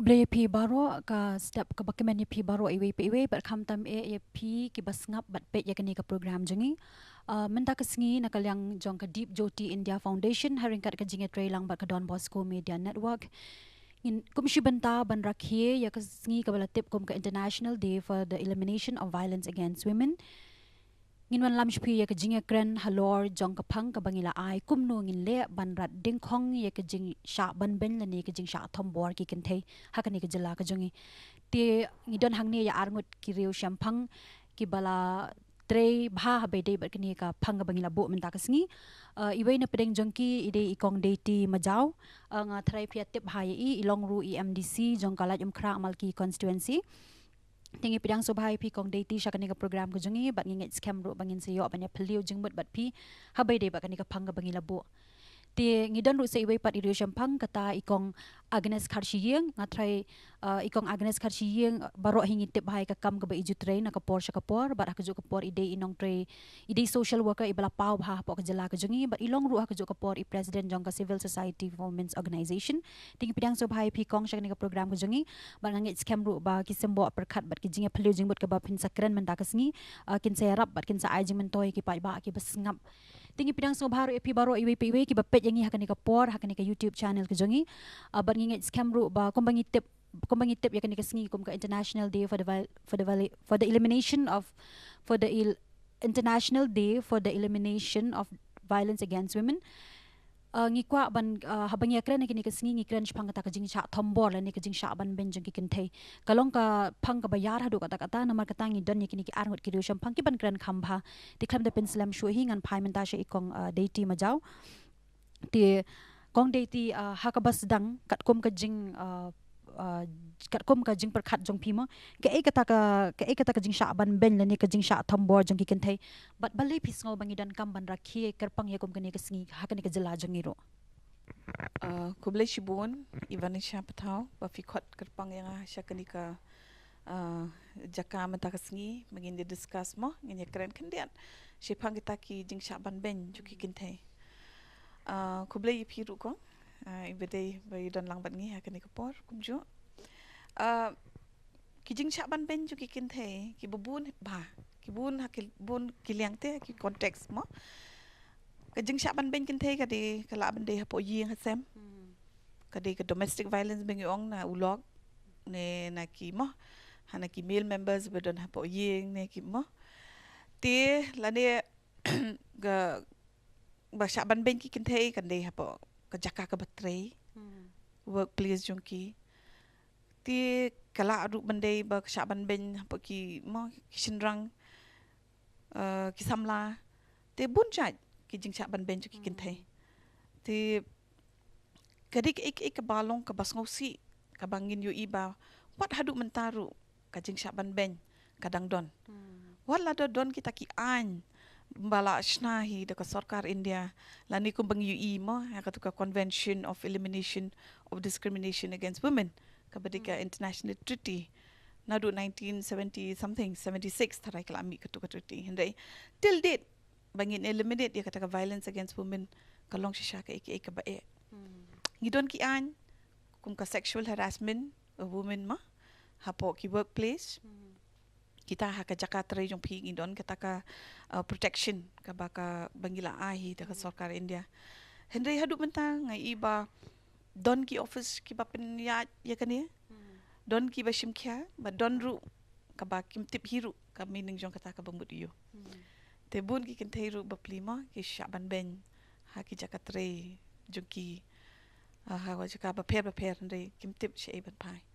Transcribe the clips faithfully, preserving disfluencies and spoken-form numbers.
Khublei ïa phi baroh, ka step kaba kmen ïa phi baroh iwei pa iwei, bad khamtam eh ïa phi kiba sngap bad peit ïa kane ka program jong ngi. Ah, mynta ka sngi na ka liang jong ka Deep Jyoti India Foundation, ha ryngkat ka jingïatreilang bad ka Don Bosco Media Network, ngin kum shi bynta ban rakhe ïa ka sngi kaba la tip kum ka International Day for the Elimination of Violence Against Women, ngin wanlam sha phi ïa ka jingïakren halor jong ka phang kaba ngi la ai, kumno ngin leh ban rat dyngkhong ïa ka jingshah banbeiñ lane ka jingshah thombor ki kynthei ha kane ka jylla ka jong ngi. Te ngi don hangne ïa arngut ki riew shemphang kiba la trei bha ha ba ïadei bad kane ka phang kaba ngi la buh mynta ka sngi. Ah, iwei na pdeng jong ki i dei i Kong Deiti Majaw. Ah, nga tharai phi ïatip bha ïa i, i long ruh i M D C jong ka Laitumkhrah Malki constituency. Te ngi pdiang sngewbha ïa phi Kong Deiti sha kane ka program ka jong ngi, bad ngi ngeit skhem ruh ba ngin sa ïoh ban ïa phylliew jingmut bad phi ha ba ïadei bad kane ka phang kaba ngi la buh. Te ngi don ruh sa iwei pat i riew shemphang, kata i Kong Agnes Kharshiing. Nga tharai, ah, i Kong Agnes Kharshiing, ah, baroh hi ngi tip bha ïa ka kam kaba i ju trei na ka por sha ka por, bad ha kajuh ka por i dei i nongtrei, i dei social worker iba la paw bha hapoh ka jylla ka jong ngi, bad i long ruh ha kajuh ka por i president jong ka Civil Society Women's Organization. Te ngi pdiang sngewbha ïa phi Kong sha kane ka program ka jong ngi, bad nga ngeit skhem ruh ba ki symboh pyrkhat bad ki jingïaphylliew jingmut kaba phin sa kren mynta ka sngi, ah, kin sa ïarap bad kin sa ai jingmyntoi ïa ki paidbah kiba sngap. Te ngi pdiang sngewbha ruh ïa phi baroh iwei pa iwei kiba peit ïa ngi ha kane ka por, ha kane ka YouTube channel ka jong ngi. Ah, bad ngi ngeit skhem ruh ba kumba ngi tip, kumba ngi tip ïa kane ka sngi kum ka International Day for the Vil-, for the Vili-, for the Elimination of, for the Il-, International Day for the Elimination of Violence Against Women. Ah, ngi kwah ban, ah, haba ngi ïakren ha kane ka sngi, ngi kren shaphang kata ka jingshah thombor lane ka jingshah banbeiñ jong ki kynthei. Ka long ka phang kaba ïar haduh katta katta, namar kata ngi don ïa kine ki arngut ki riew shemphang kiban kren kham bha. Te khlem da pynslem shuh hi, ngan phai mynta sha i Kong, ah, Deiti Majaw. Te Kong Deiti, ah, ha kaba sdang katkum ka jing, ah, ah, katkum ka jingpyrkhat jong phi mo, kaei kata ka, kaei kata ka jingshah banbeiñ lane ka jingshah thombor jong ki kynthei, bad balei phi sngew ba ngi donkam ban rakhe kyrpang ïa kum kane ka sngi ha kane ka jylla jong ngi ruh? Ah, khublei shibun i Vanisha Pathaw ba phi khot kyrpang ïa nga sha kane ka, ah, jaka mynta ka sngi ba ngin ïa discuss mo, ngin ïa kren khyndiat shaphang kita ki jingshah banbeiñ jong ki kynthei. Ah, khublei ïa phi ruh Kong, ah, iba dei ba ïa don lang bad ngi ha kane ka por kumjuh. Ah, ki jingshah banbeiñ jong ki kynthei kiba bun bha, ki bun ha ki, bun ki liang te, ki context mo. Ka jingshah banbeiñ kynthei ka dei, ka lah ban dei hapoh ïing ha sem. Hmm. Ka dei ka domestic violence ba ngi ong na u lok, ne na ki mo, ha na ki male members ba don hapoh ïing ne ki mo. Te lane ka, ba shah banbeiñ ki kynthei kan dei hapoh ka jaka kaba trei, hmm, workplace jong ki. Te ka lah ruh ban dei ba ka shah banbeiñ hapoh ki mo, ki shynrang, eh, ki samla. Te bun jait ki jingshah banbeiñ jong ki, hmm, kynthei. Te ka dei kaei kaei kaba long kaba sngewsih kaba ngin ïohi ba wat haduh mynta ruh ka jingshah banbeiñ ka dang don. Hmm. Wat lada don kita ki aiñ ba la shna hi da ka sorkar India, lane kumba ngi ïohi mo, ha katu ka Convention of Elimination of Discrimination Against Women, kaba dei ka, hmm, international treaty. Naduh nineteen seventy something, seventy-six tharai ka la mih katu ka treaty. Hynrei till date ba ngin eliminate ïa kata ka violence against women ka long shisha kaei kaei kaba eh. Hmm. Ngi don ki aiñ kum ka sexual harassment of women mo, hapoh ki workplace. Hmm. Kita ha ka jaka trei jong phi ngi don kata ka, uh, protection kaba ka, ba ngi la ai hi da ka, hmm, sorkar India. Hynrei haduh mynta nga i ba don ki office kiba pynïaid ïa kane. Hmm. Don kiba shim khia, ba don ruh kaba kim tip hi ruh ka meaning jong kata kaba mut ïoh. Hmm. Te bun ki kynthei ruh bapli mo ki shah banbeiñ ha ki jaka trei jong ki, ah, ha ka jaka bapher bapher, hynrei kim tip shaei ban phai.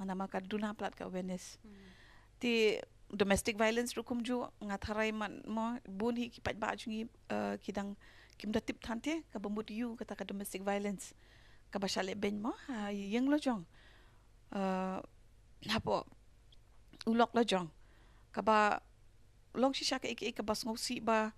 Namar ka duna palat ka awareness. Hmm. Te domestic violence ruh kumjuh, nga tharai man mo bun hi ki paidbah jong ngi, eh, ki dang kim da tip than te kaba mut ïoh kata ka domestic violence kaba shah leh beiñ mo ha ïing la jong, eh, hapoh u lok la jong, kaba long shisha kaei kaei kaba sngewsih ba,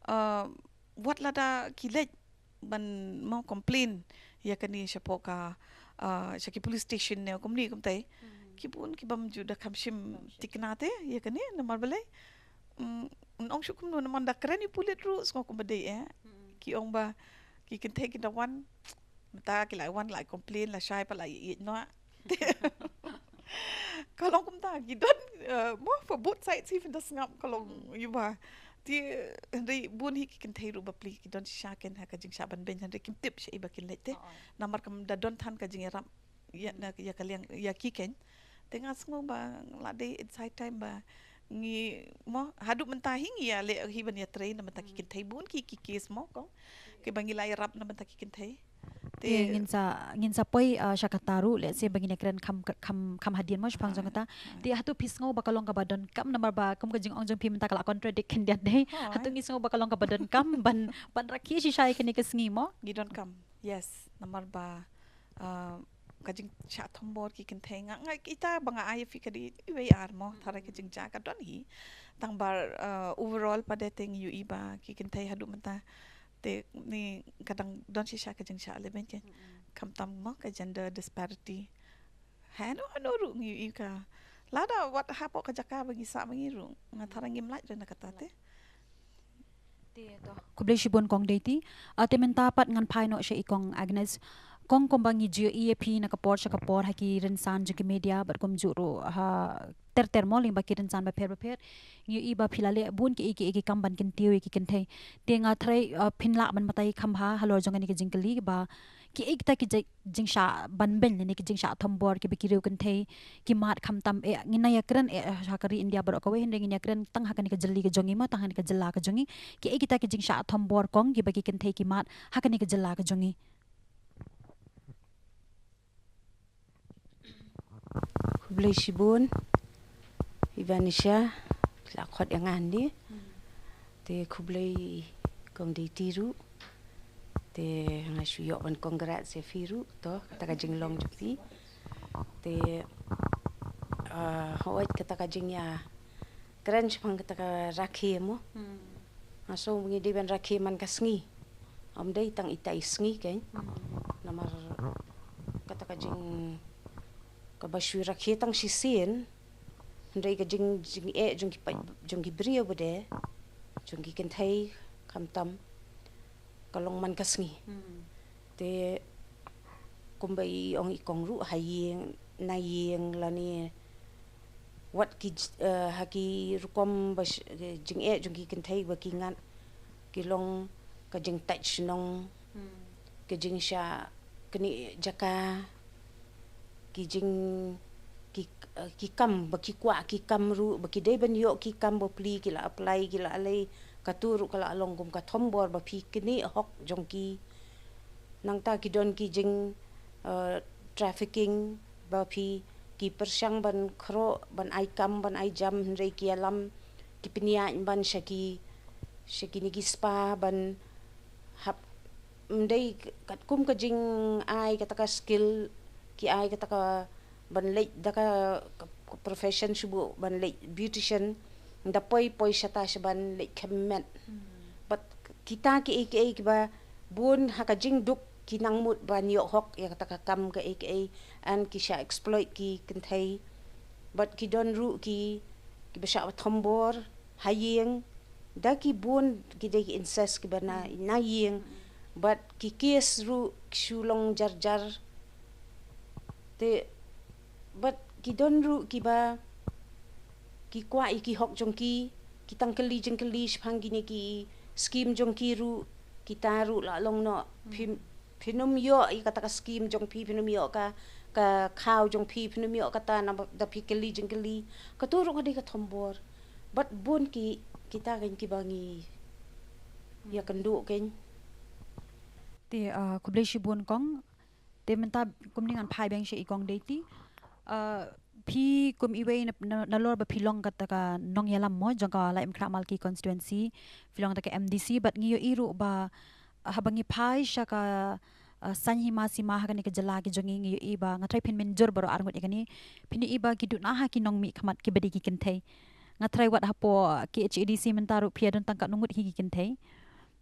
eh, wat lada ki leit ban mo complain ïa kane shapoh ka, ah, sha ki police station ne kumne kumtai. Hmm. Ki bun kibym ju da kham shim, kham shim thikna te ïa kane, namar balei? Mm, ong shu kumno, namar da kren ïa pulit ruh sngew kumba dei eh. Hmm. Ki ong ba ki kynthei ki da wan, mynta ki la wan la complain, la shai pat la ïeit noh. Ka long kumta ki don, eh, mo, for both sides hi phin da sngap ka long ïa ba. Te hynrei bun hi ki kynthei ruh bapli ki don shisha kein ha ka jingshah ban beiñ, hynrei kim tip sha i ba kin leit te. Namar kam da don than ka jingïarap ïa na ïa ka liang ïa ki kein. Te nga sngew ba la dei it's high time ba ngi mo, haduh mynta hi ngi ïa leh hi ban ïa train na mynta ki kynthei, bun ki ki case mo kong, ki ba ngi la ïarap na mynta ki kynthei. Te ngin sa, ngin sa poi, ah, sha kata ruh, let's say ba ngin ïa kren kham, kham, kham hadien mo shaphang jong kata. Te hato phi sngew ba ka long kaba donkam, namar ba kum ka jingong jong phi mynta ka la contradict khyndiat dei. Hato ngi sngew ba ka long kaba donkam ban, ban rakhe shisha ïa kane ka sngi mo? Ngi donkam. Yes, namar ba, ah, ka jingshah thombor ki kynthei, nga, nga, ita ba nga ai ïa phi ka dei iwei ar mo, tharai ka jingjia ka don hi. Tang ba, ah, overall pat de te ngi ïohi ba ki kynthei haduh mynta te ni ka dang don shisha ka jingshah leh beiñ kein. Khamtam mo ka gender disparity. Hano hano ruh ngi ïohi ka. Lada wat hapoh ka jaka ba ngi sah ba ngi ruh, nga tharai ngim lait ruh na kata te. Te to. Khublei shibun kong Deiti. Ah, te mynta pat ngan phai noh sha i kong Agnes. Kong, kumba ngi ju ïohi ïa phi na ka por sha ka por ha ki rynsan jong ki media bad kumjuh ruh ha ter ter mo lyngba ki rynsan bapher bapher. Ngi ïohi ba phi la leh bun kiei kiei ki kam ban kyntiew ïa ki kynthei. Te nga tharai, ah, phin lah ban batai kham bha halor jong kane ka jingkylli ba kiei kita ki ji-, jingshah ban beiñ ne ki jingshah thombor kiba ki riew kynthei ki mad khamtam eh, ngin ïa kren eh ha ka ri India baroh kawei, hynrei ngin ïa kren tang ha kane ka jylla ka jong ngi mo, tang ha kane ka jylla ka jong ngi. Kiei kita ki jingshah thombor kong kiba ki kynthei ki mad ha kane ka jylla ka jong ngi? Khublei shibun. I Vanisha, la khot ïa nga hangne. Te khublei kong Deiti ruh. Te nga shu ïoh ban congrats ïa phi ruh, to, kata ka jinglong jong phi. Te, ah, hooid kata ka jingïa kren shaphang kata ka rakhe mo. Nga sngew ba ngi dei ban rakhe man ka sngi. Ym dei tang ita i sngi kein. Namar kata ka jing, kaba shu rakhe tang shisien. Hynrei ka jing, jingeh jong ki pa-, jong ki briew ba de, jong ki kynthei khamtam, ka long man ka sngi. Te kumba i ong i kong ruh, ha ïing na ïing lane wat ki j-, eh, ha ki rukom ba sh-, jingeh jong ki kynthei ba ki ngat, ki long ka jingtait shnong, ka jingshah knieh jaka, ki jing, ki, eh, ki kam ba ki kwah ki kam ruh, ba ki dei ban ïoh ki kam bapli, ki la apply, ki la lei, kato ruh ka la long kum ka thombor ba phi knieh hok jong ki. Nangta ki don ki jing, eh, trafficking, ba phi ki pyrshang ban khroh, ban ai kam, ban ai jam, hynrei ki ïalam, ki pynïaid ban sha ki, sha kine ki spa, ban hap, ym dei katkum ka jingai kata ka skill, ki ai kata ka ban leit da ka, ka, ka profession shuh ban leit beautician, da poi, poi shata sha ban leit khem met. But kita kiei kiei kiba bun ha ka jingduk ki nang mut ban ïoh hok ïa kata ka kam kaei kaei, and ki shah exploit ki kynthei. But ki don ruh ki, kiba shah thombor ha ïing, da ki bun ki dei ki incest kiba na, na ïing. But ki case ruh ki shu long jar jar. Te, but ki don ruh kiba ki kwah ïa ki hok jong ki, ki tang kylli jingkylli shaphang kine ki scheme jong ki ruh, kita ruh la long noh, phi, phin ym ïoh ïa kata ka scheme jong phi, phin ym ïoh ka, ka khaw jong phi, phin ym ïoh kata, na da phi kylli jingkylli. Kato ruh ka dei ka thombor. But bun ki, kita kein kiba ngi ïa kynduh kein. Te, ah, khublei shibun kong. Te mynta kumne ngan phai biang sha i kong Deiti. Ah, phi kum iwei na, na, nalor ba phi long kata ka nongïalam mo jong ka Laitumkhrah Malki constituency, phi long kata ka M D C, but ngi ïohi ruh ba, ah, haba ngi phai sha ka, ah, saiñ hima sima ha kane ka jylla ka jong ngi, ngi ïohi ba, nga tharai phin mynjur baroh arngut ïa kane, phin ïohi ba ki duna ha ki nongmihkhmat kiba dei ki kynthei. Nga tharai wat hapoh K H A D C mynta ruh phi ïa don tang katno ngut hi ki kynthei.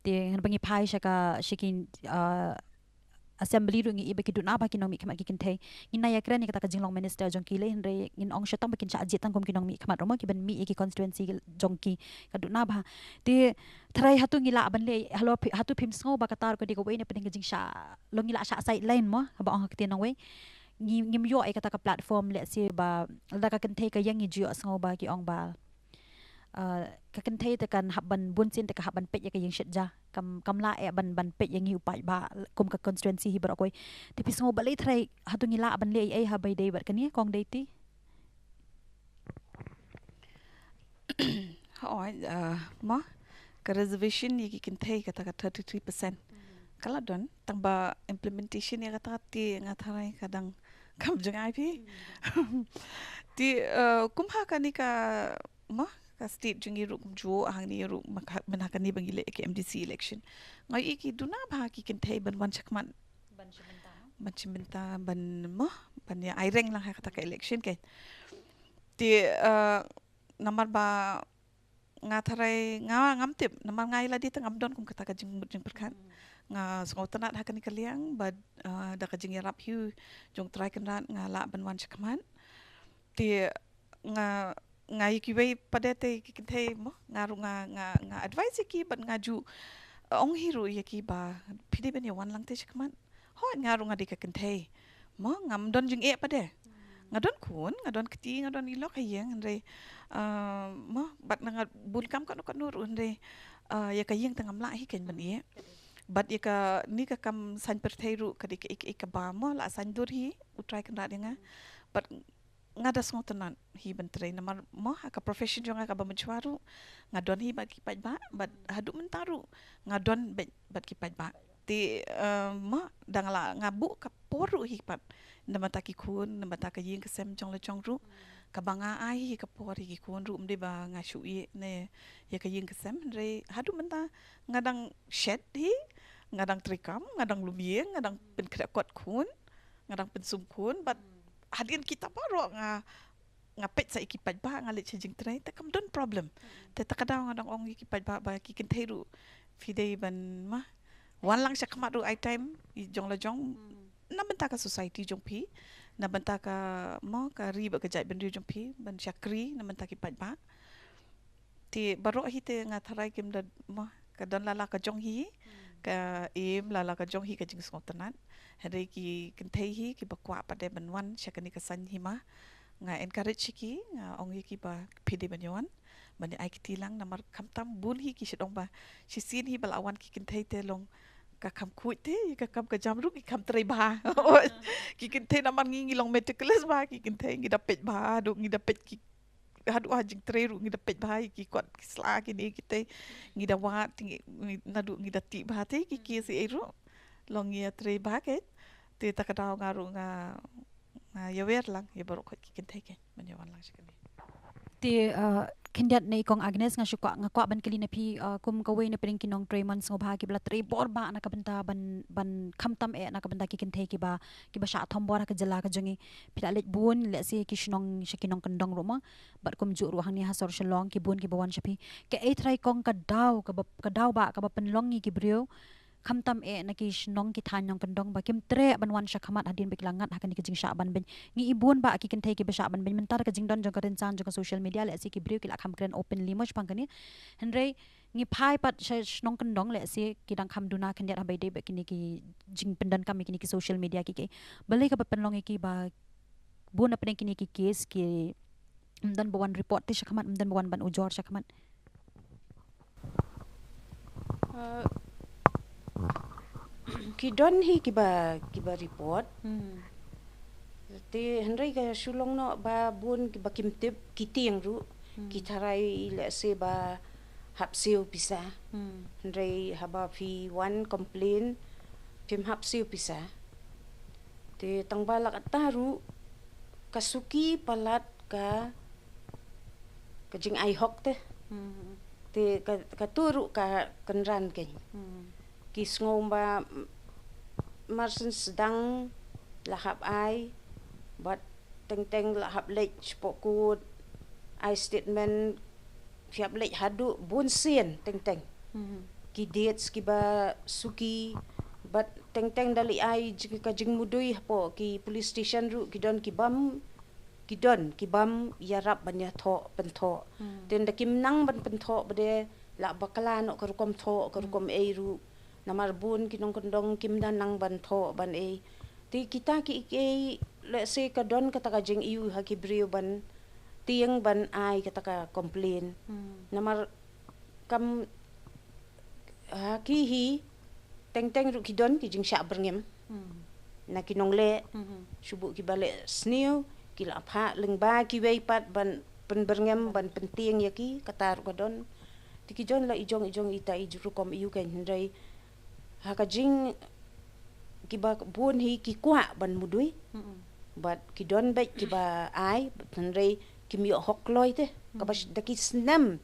Te haba ngi phai sha ka, sha ki, ah, assembly ruh ngi ïohi ba ki duna bha ki nongmihkhmat ki kynthei. Ngin nang ïa kren ïa kata ka jinglong minister jong ki lei, hynrei ngin ong shwa tang ba kin shah jied tang kum ki nongmihkhmat ruh mo kiban mih ïa ki constituency jong ki, ka duna bha. Te tharai hato ngi lah ban leh, halor phi, hato phim sngew ba kata ruh ka dei kawei na pdeng ka jingshah, long ngi lah shah sideline mo, haba ong ha ka ktien nongwei. ngi, ngim ïoh ïa kata ka platform, let's say, ba lada ka kynthei ka ïeng, ngi ju ïohsngew ba ki ong ba, uh, ka kynthei te kan hap ban, bun sien te ka hap ban peit ïa ka ïing shet ja, kam, kam lah eh ban, ban peit ïa ngi u paidbah kum ka constituency hi baroh kawei. Te phi sngew balei trai, hato ngi lah ban leh ei ei ha ba ïadei bad kane, Kong Deiti? Hooid, uh, mo, ka reservation ïa ki kynthei kata ka thirty-three percent ka la don, tang ba implementation ïa kata te nga tharai ka dang kam jngai phi. Te, uh, kum ha kane ka, mo, ka state jong ngi ruh kumjuh, hangne ruh mynta kane ba ngi leh ka M D C election, nga ïohi ki duna bha ki kynthei ban wan shakhmat, ban shim bynta, ban, mo, ban ïa aireng lang ha kata ka election, kan. Te, uh, namar ba nga tharai, nga, ngam tip, namar nga ïa lade te ngam don kum kata ka jingmut jingpyrkhat. Nga sngewtynnat ha kane ka liang, bad, uh, da ka jingïarap hi jong Trai Kynrad nga lah ban wan shakhmat. Te nga, nga ïa kiwei pat de te ki kynthei, mo, nga ruh nga, nga, nga advice ïa ki, bad nga ju, uh, ong hi ruh ïa ki ba phi dei ban ïa wan lang te shakhmat. Hooid, nga ruh nga dei ka kynthei, mo, ngam don jingeh pat de. Nga don khun, nga don kti, nga don i lok ha ïing, hynrei, uh, mo, bad nga bun kam katno katno ruh, hynrei, uh, ïa ka ïing te ngam lah hi, kan, ban ïeh. Bad ïa kane ka kam saiñ pyrthei ruh ka dei kaei kaei kaba, mo, la saiñdur hi u Trai Kynrad ïa nga. Bad nga da sngewtynnat hi ban trei, namar, mo, ha ka profession jong nga kaba mynshuwa ruh nga don hi bad ki paidbah, bad haduh mynta ruh nga don bad, bad ki paidbah. Te, uh, mo, da nga la, nga buh ka por ruh hi pat na bynta ki khun, na bynta ka ïing ka sem jong la jong ruh, kaba nga ai hi ka por hi ki khun ruh, ym dei ba nga shu ïeh ne ïa ka ïing ka sem, hynrei haduh mynta nga dang shet hi, nga dang treikam, nga dang lum ïing, nga dang pynkhreh kot khun, nga dang pynsum khun, bad hadien kita baroh nga, nga peit sa ïa ki paidbah, nga leit sha jingtrei, te kam don problem. Te ta ka daw nga dang ong ïa ki paidbah ba ki kynthei ruh phi dei ban, mo, wan lang shakhmat ruh ai time ïa jong la jong, na bynta ka society jong phi, na bynta ka, mo, ka ri bad ka jaitbynriew jong phi, ban shakri na bynta ki paidbah. Te baroh hi te nga tharai kim da, mo, ka don lala ka jong hi ka aim, lala ka jong hi ka jingsngewtynnat. Hynrei ki kynthei hi kiba kwah pat de ban wan sha kane ka saiñ hima, nga encourage ïa ki, nga ong ïa ki ba phi dei ban ïa wan, ban ïa ai kti lang, namar khamtam bun hi ki shu ong ba shisien hi ba la wan ki kynthei te long ka kham khuid te, ka kam ka jam ruh ki kham trei bha. Ki kynthei namar ngi, ngi long meticulous bha ki kynthei, ngi da peit bha, haduh ngi da peit ki, haduh ha jingtrei ruh ngi da peit bha ïa ki kot ki sla kine kite, ngi da wad te ngi, ngi, naduh ngi da tih bha te ki, ki, sa ei ruh long ngi ïa trei bha, kan. Te ta ka daw nga ruh nga, nga ïawer lang ïa baroh khoit ki kynthei, kan, ban ïa wan lang sha kane. Te, uh, khyndiat na i Kong Agnes, nga shu kwah, nga kwah ban kylli na phi, uh, kum kawei na pdeng ki nongtrei mon sngewbha kiba la trei bor bha na ka bynta ban, ban khamtam eh na ka bynta ki kynthei kiba, kiba shah thombor ha ka jylla ka jong ngi. Phi la leit bun, lehse ki shnong, sha ki nongkyndong ruh mo, bad kumjuh ruh hangne ha sor Shillong ki bun kiba wan sha phi. Kaei trai, Kong, ka daw kaba, ka daw ba kaba pynlong ïa ki briew, khamtam eh na ki shnong ki thaiñ nongkyndong, ba kim treh ban wan shakhmat hadien ba ki la ngat ha kane ka jingshah ban beiñ? Ngi i bun ba ki kynthei kiba shah ban beiñ, mynta da ka jingdon jong ka rynsan jong ka social media, lehse ki briew ki la kham kren openly mo shaphang kane. Hynrei ngi phai pat sha shnong kyndong, lehse ki dang kham duna khyndiat ha ba ïadei bad kine ki jingpyndonkam ïa kine ki social media ki, ki. Balei kaba pynlong ïa ki ba bun na pdeng kine ki case ki ym don ba wan report te shakhmat, ym don ba wan ban ujor shakhmat? Uh, ki don hi kiba, kiba report. Hmm. Te hynrei ka shu long noh ba bun kiba kim tip, ki tieng ruh, hmm, ki tharai lehse ba hap siew pisa. Hmm. Hynrei haba phi wan complain, phim hap siew pisa. Te tang ba la katta ruh ka suki palat ka, ka jingai hok te. Hmm. Te ka, kato ruh ka kynran, kan. Hmm. Ki sngew ba m-, mar syn sdang la hap ai, bad teng teng la hap leit shapoh court, ai statement, phi hap leit haduh bun sien teng teng. Hmm. Ki dates kiba suki, bad teng teng da leit ai jing, ka jingmudui hapoh ki police station ruh ki don kibym, ki don kibym ïarap ban ïathoh, pynthoh. Hmm. Te ynda kim nang ban pynthoh ba dei, la bakla noh ka rukom thoh, ka, hmm, rukom ei ruh. Namar bun ki nongkyndong kim da nang ban thoh ban ei. Te kita kiei kiei Lehse ka don kata ka jingïohi ha ki briew ban tieng ban ai kata ka complain. Namar kam ha ki hi teng teng ruh ki don ki jingshah byrngem na ki nongleh. Shu buh kiba leh sniew ki la phah lyngba kiwei pat ban pynbyrngem ban pyntieng ïa ki, kata ruh ka don. Te ki don la i jong i jong ita i rukom ïohi, hynrei ha ka jing kiba bun hi ki kwah ban mudui. Bad ki don bad kiba ai, hynrei kim ïoh hok kloi te. Kaba da ki snem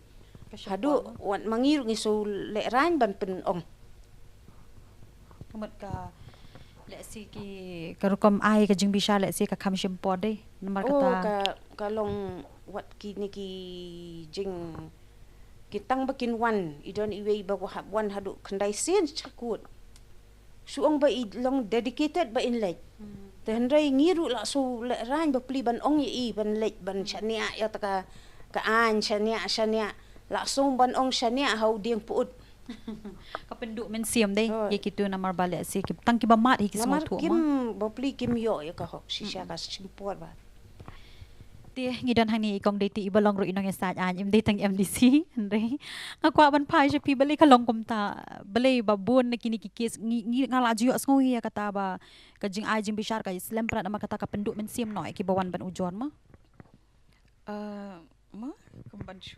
haduh wat ma ngi ruh ngi shu lehraiñ ban pynong. Ka mut ka lehse ki ka rukom ai ka jingbishar lehse ka kham shim por dei. Namar kata ka ka long wat kine ki jing ki tang ba kin wan, i don iwei ba hap wan haduh khyndai sien sha kut. Shu ong ba i long dedicated ba in leit. Te hynrei ngi ruh la shu lehraiñ ba pli ban ong ïa i ban leit ban shaniah ïa ta ka ka aiñ, shaniah shaniah, la shu ban ong shaniah ha u dieng put. Ka pynduh mynsiem dei ïa kitu namar ba lehse ki tang kiba mad hi ki sngewthuh. Namar kim ba pli kim ïoh ïa ka hok shisha ka shim por ba. Te ngi don hangne i kong dei te iba long ruh i nongïasaid aiñ, im dei tang M D C, hynrei nga kwah ban phai sha phi balei ka long kumta, balei ba bun na kine ki case ngi, ngi nga la ju ïohsngew hi ïa kata ba ka jingai jingbishar ka slem palat namar kata ka pynduh mynsiem noh ïa kiba wan ban ujor ma. Uh, ma kum ban shu.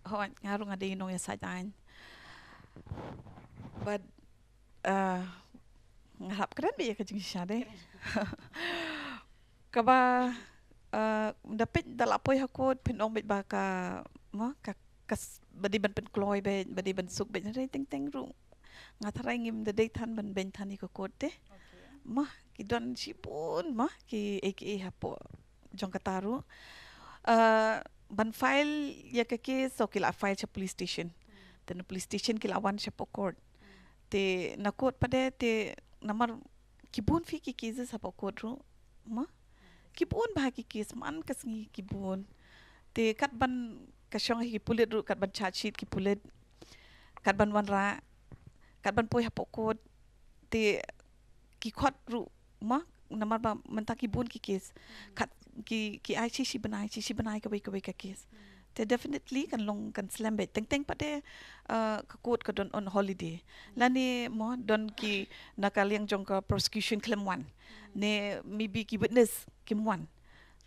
Hooid, nga ruh nga dei i nongïasaid aiñ. But uh, nga hap kren beit ïa ka jingshisha dei. Kaba uh, da peit da la poi ha kut phin ong beit ba ka ma ka ka ba dei ban pynkloi beit, ba dei ban suk beit, hynrei teng teng ruh nga tharai ngim da dei than ban beiñ than ïa ka kut te. Ma ki don shibun ma ki A K A hapoh jong kata ruh. Uh, ban file ïa ka case, so ki la file sha police station. Te na police station ki la wan shapoh court. Te na court pat de te namar ki bun phi ki cases hapoh court ruh ma. Ki bun bha ki case man ka sngi ki bun. Te kat ban ka shong hi ki pulit ruh, kat ban charge sheet ki pulit, kat ban wanrah, kat ban poi hapoh court, te ki khot ruh ma namar ba mynta ki bun ki case. Kat ki ki ai shi shi bnai, shi shi bnai kawei kawei ka case. Te definitely kan long kan slem beit. Teng teng pat de uh, ka court ka don on holiday. Lane mo don ki na ka liang jong ka prosecution khlem wan. Ne maybe ki witness kim wan.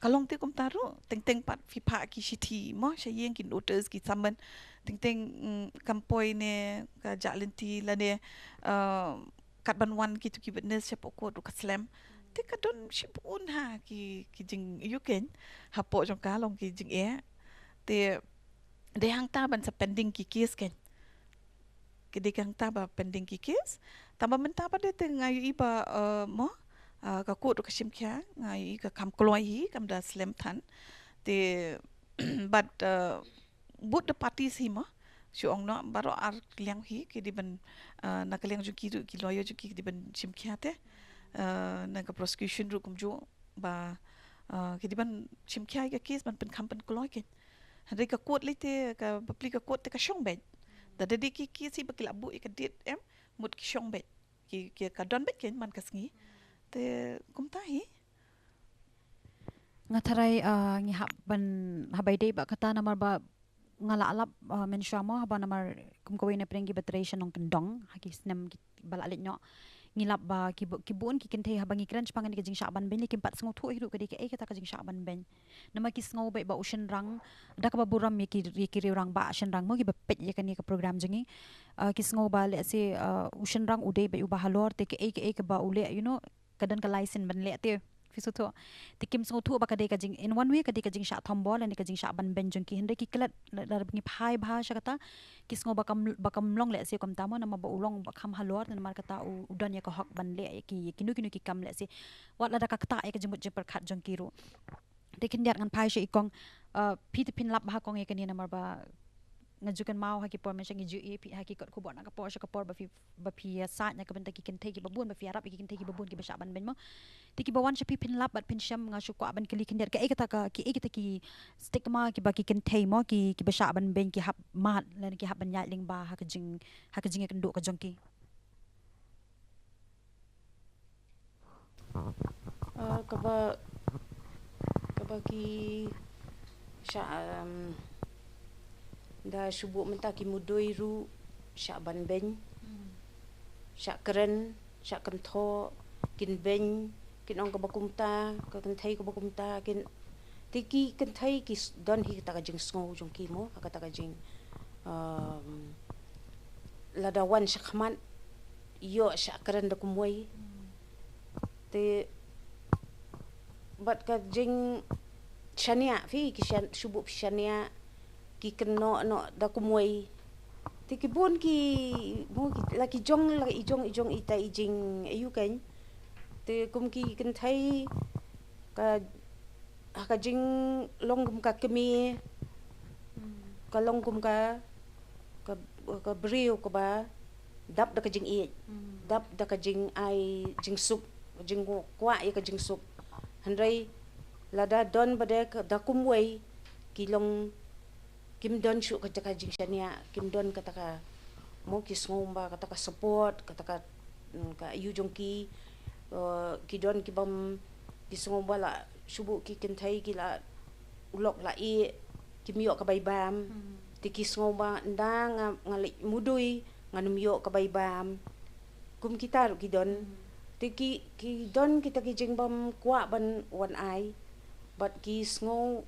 Ka long te kumta ruh, teng teng pat phi phah ki shithi mo sha ïing, ki notice, ki summon. Teng teng mm, kam poi ne ka jah lynti lane uh, kat ban wan kitu ki witness shapoh court ruh ka slem. Te ka don shibun ha ki ki jingïohi hapoh jong ka long ki jingeh. Te dei hangta ban sa pending ki case kein. Ki dei hangta ba pending ki case. Tang ba mynta ba dei te nga ïohi ba uh, mo uh, ka court ruh ka shim khia, nga ïohi ka kham kloi hi, kam da slem than. Te but uh, both the parties hi ma shu ong noh baroh ar liang hi ki dei ban uh, na ka liang jong ki ruh ki lawyer jong ki ki dei ban shim khia te uh, na ka prosecution ruh kumjuh ba uh, ki dei ban shim khia ka case ban pynkham pynkloi kein. Hynrei ka court lei te ka bapli ka court te ka shong beit. Da da dei ki case hi ba ki la buh ïa ka date em mut ki shong beit. Ki ki ka don beit kein man ka sngi. Te kumta hi. Nga tharai uh, ngi hap ban hap bai dei ba kata namar ba nga la lap uh, mynshuwa mo haba namar kum kawei na pdeng ki ba trei sha nongkyndong ha ki snem ki ba la leit noh. Ngi lap ba ki bu- ki bun ki kynthei haba ngi kren shaphang kane ka jingshah ban beiñ, ki pat sngewthuh hi ruh ka dei kaei kata ka jingshah ban beiñ. Namar ki sngew beit ba u shynrang da kaba burom ïa ki ïa ki rangbah shynrang mo kiba peit ïa kane ka program jong ngi. Uh, ki sngew ba lehse uh, u shynrang u dei beit uba halor te kaei kaei kaba u leh, you know, ka don ka license ban leh te. Phi sngewthuh. Te kim sngewthuh ba ka dei ka jing in one way ka dei ka jingshah thombor lane ka jingshah ban beiñ jong ki, hynrei ki klet lada ngi phai bha sha kata ki sngew ba kam ba kam long lehse kumta mo namar ba u long ba kham halor namar kata u don ïa ka hok ban leh ïa ki kino kino ki kam lehse. Wat lada ka ktah ïa ka jingmut jingpyrkhat jong ki ruh. Te khyndiat ngan phai sha i kong, uh, phi te phin lap bha kong ïa kane namar ba nga ju kynmaw ha ki por mynshwa ngi ju ïohi phi ha ki kot khubor na ka por sha ka por ba phi ba phi ïasaid na ka bynta ki kynthei kiba bun, ba phi ïarap ïa ki kynthei kiba bun kiba shah ban beiñ mo. Te kiba wan sha phi phin lap bad phin shem, nga shu kwah ban kylli khyndiat kaei kata ka kiei kata ki stigma kiba ki kynthei mo ki kiba shah ban beiñ ki hap mad lane ki hap ban ïaid lyngba ha ka jing ha ka jingïakynduh ka jong ki. Ah, kaba, kaba ki sha, um, da shu buh mynta ki mudui ruh sha ban beiñ, sha kren, sha kynthoh, kin beiñ, kin ong kaba kumta, ka kynthei kaba kumta, kin, te ki kynthei ki s-, don hi kata ka jingsngew jong ki mo, ha kata ka jing, um, lada wan sha khmat, ïoh sha kren da kumwei. Te bad ka jingshaniah, phi ki shan-, shu buh phi shaniah, ki kynnoh noh da kumwei. Te ki bun ki, mo ki, la ki jong, la i jong, i jong ita i jing, aïu keiñ. Te kum ki kynthei, ka, ha ka jinglong kum ka kmie, ka long kum ka, ka, ka briew kaba dap da ka jingïeit, dap da ka jingai jingsuk, jingkwah ïa ka jingsuk. Hynrei lada don ba dei ka da kumwei, ki long, kim don shuh kata ka jingshaniah, kim don kata ka, mo ki sngew ba kata ka support, kata ka, mm, ka aïu jong ki, eh, ki don ki bym, ki sngew ba la shu buh ki kynthei ki la u lok la ïeh, kim ïoh ka bai bam. Te ki sngew ba ynda nga, nga leit mudui, ngan ym ïoh ka bai bam. Kum kita ruh ki don. Te ki, ki don kita ki jingbymkwah ban wan ai. Bad ki sngew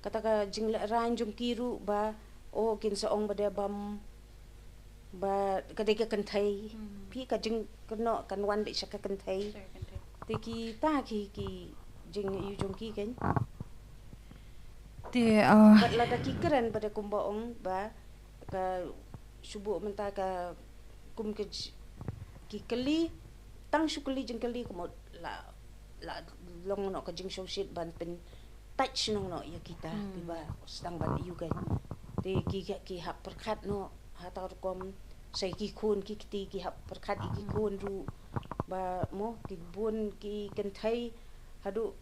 kata ka jinglehrain jong ki ruh ba, oh, kin sa ong ba dei bam, ba ka dei ka kynthei. Phi ka jingkynnoh kan wan beit sha ka kynthei. Te kita ki, ki jingïohi jong ki keiñ. Te, ah, bad lada ki kren ba dei kumba ong ba ka shu buh mynta ka kum ka j-, ki kylli, tang shu kylli jingkylli ka mut la, la long noh ka jingshongshit ban pyntait shnong noh ïa kita kiba sdang ban aïu keiñ. Te ki, ki hap pyrkhat noh ha ta rukom, sa ïa ki khun ki kti ki hap pyrkhat ïa ki khun ruh ba mo ki bun ki kynthei haduh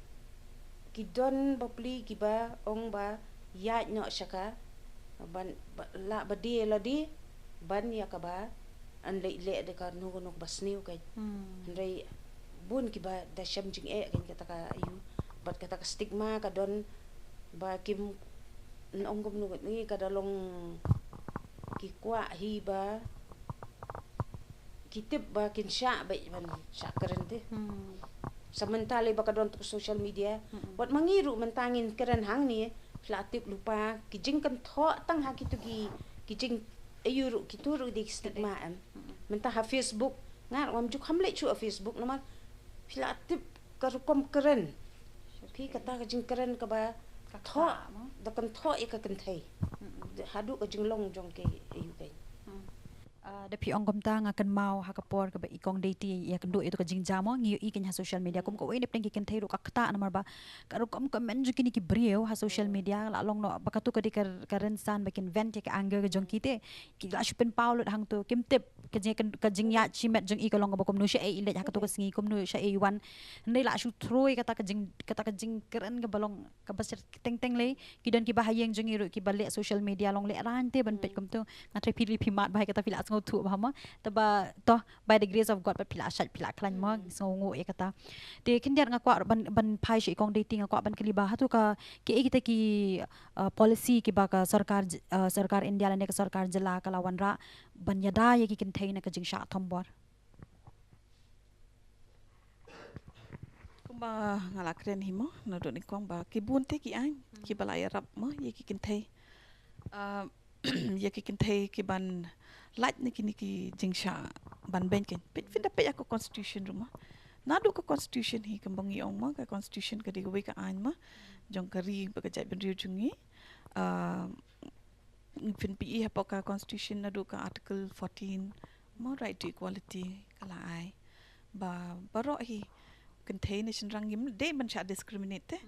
ki don bapli kiba ong ba ïaid noh sha ka ban ba, la ba die la die ban ïa kaba yn leh leh da kano kano ba sniew keiñ. Hynrei bun kiba da shem jingeh keiñ kata ka aïu bad kata ka stigma ka don ba kim, ong kumno ni ka da long ki kwah hi ba ki tip ba kin shah beit ban shah kren te. Sa mynta lei ba ka don tu social media. Wat ma ngi ruh mynta ngin kren hangne, phi la tip lypa ki jingkynthoh tang ha kitu ki, ki jing aïu ruh kitu ruh dei stigma em. Mynta ha Facebook, nga ruh ngam ju kham leit shuh ha Facebook namar phi la tip ka rukom kren. Phi kata ka jingkren kaba thoh, da kynthoh ïa ka kynthei. Haduh ka jinglong jong ka aïu keiñ. Ah, da phi ong kumta nga kynmaw ha ka por kaba i Kong Deiti ïakynduh ïa tu ka jingjia mo, ngi ïohi keiñ ha social media kum kawei na pdeng ki kynthei ruh ka ktah namar ba ka rukom comment jong kine ki briew ha social media la long noh ba katu ka dei ka, ka rynsan ba kin vent ïa ka anger ka jong ki te. Ki la shu pynpaw lut hangtu, kim tip ka jing, ka jingïaid shimet jong i ka long kaba kumno, shaei i leit ha katu ka sngi, kumno shaei i wan. Hynrei la shu throw ïa kata ka jing, kata ka jingkren kaba long kaba shet teng teng lei. Ki don kiba ha ïing jong ngi ruh kiba leh social media long lehrain te ban peit kumtu. Nga trai phi lei phi mad bha ïa kata, phi la sngewthuh bha mo. Te ba to by the grace of God pat phi la shait phi la khlaiñ mo, sngewnguh ïa kata. Te khyndiat nga kwah ban, ban phai sha i Kong Deiti, nga kwah ban kylli ba hato ka, kiei kita ki, uh, policy kiba ka sorkar j-, uh, sorkar India lane ka sorkar jylla ka la wanrah ban ïada ïa ki kynthei na ka jingshah thombor. Kumba nga la kren hi mo naduh nyngkong ba ki bun te ki aiñ kiba la ïarap mo ïa ki kynthei. Ah, ïa ki kynthei ki ban lait na kine ki jingshah ban beiñ keiñ. Peit, phin da peit ïa ka constitution ruh mo. Naduh ka constitution hi kumba ngi ong mo, ka constitution ka dei kawei ka aiñ mo jong ka ri bad ka jaitbynriew jong ngi. Ah, phin peit hapoh ka constitution naduh ka article fourteen mo, right to equality ka la ai. Ba baroh hi kynthei ne shynrang ngim dei ban shah discriminate te.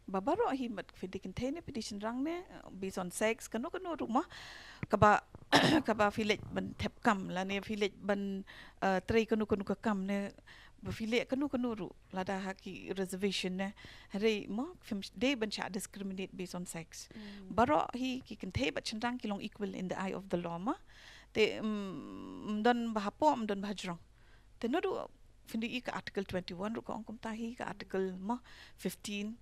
Ba baroh hi, mat phi dei kynthei ne phi dei shynrang ne, uh, based on sex, kano kano ruh mo. Kaba, kaba phi leit ban thep kam lane phi leit ban, uh, trei kano kano ka kam ne, ba phi leh kano kano ruh lada ha ki reservation ne. Hynrei mo phim dei ban shah discriminate based on sex. Baroh hi ki kynthei bad shynrang ki long equal in the eye of the law mo. Te, mm, ym don ba hapoh, ym don ba hajrong. Te naduh Phin ïohi ka Article twenty-one ruh ka ong kumta hi, ka Article mo fifteen.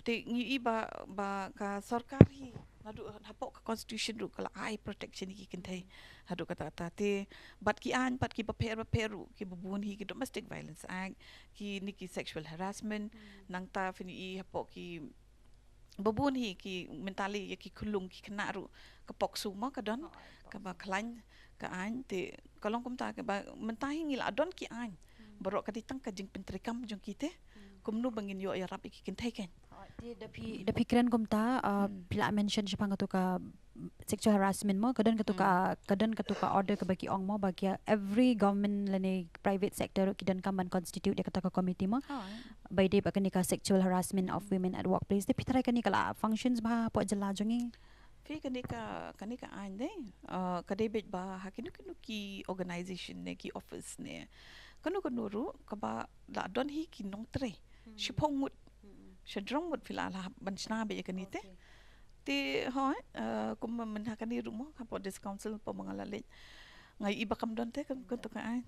Te ngi ïohi ba, ba ka sorkar hi naduh hapoh ka constitution ruh ka la ai protection ïa ki kynthei haduh katta katta. Te bad ki aiñ pat kiba pher bapher ruh, kiba bun hi ki Domestic Violence Act, kine ki sexual harassment, nangta phin ïohi hapoh kiba bun hi ki, mynta lei ïa ki khyllung ki khynnah ruh, ka POCSO mo ka don, kaba khlaiñ ka aiñ. Te ka long kumta, kaba mynta hi ngi la don ki aiñ baroh, ka dei tang ka jingpyntreikam jong ki te kumno ba ngin ïoh ïarap ïa ki kynthei keiñ. Te da phi, da phi kren kumta, uh, phi la mention shaphang katu ka sexual harassment mo, ka don katu ka, ka don katu ka order kaba ki ong mo ba ki, every government lane private sector ki donkam ban constitute ïa kata ka committee mo. Ba ïadei bad kane ka sexual harassment of women at workplace. Te phi tharai kane ka la functions bha hapoh jylla jong ngi? Phi, kane ka, kane ka aiñ dei, uh, ka dei beit ba ha kino kino ki organization ne ki office ne kano kano ruh, kaba la don hi ki nongtrei shiphew ngut, shajrong ngut phi la lah ban shna beit ïa kane te. Te hooid, uh, kumba mynta kane ruh mo, hapoh District Council hapoh ba nga la leit, nga ïohi ba kam don te ka, katu ka aiñ.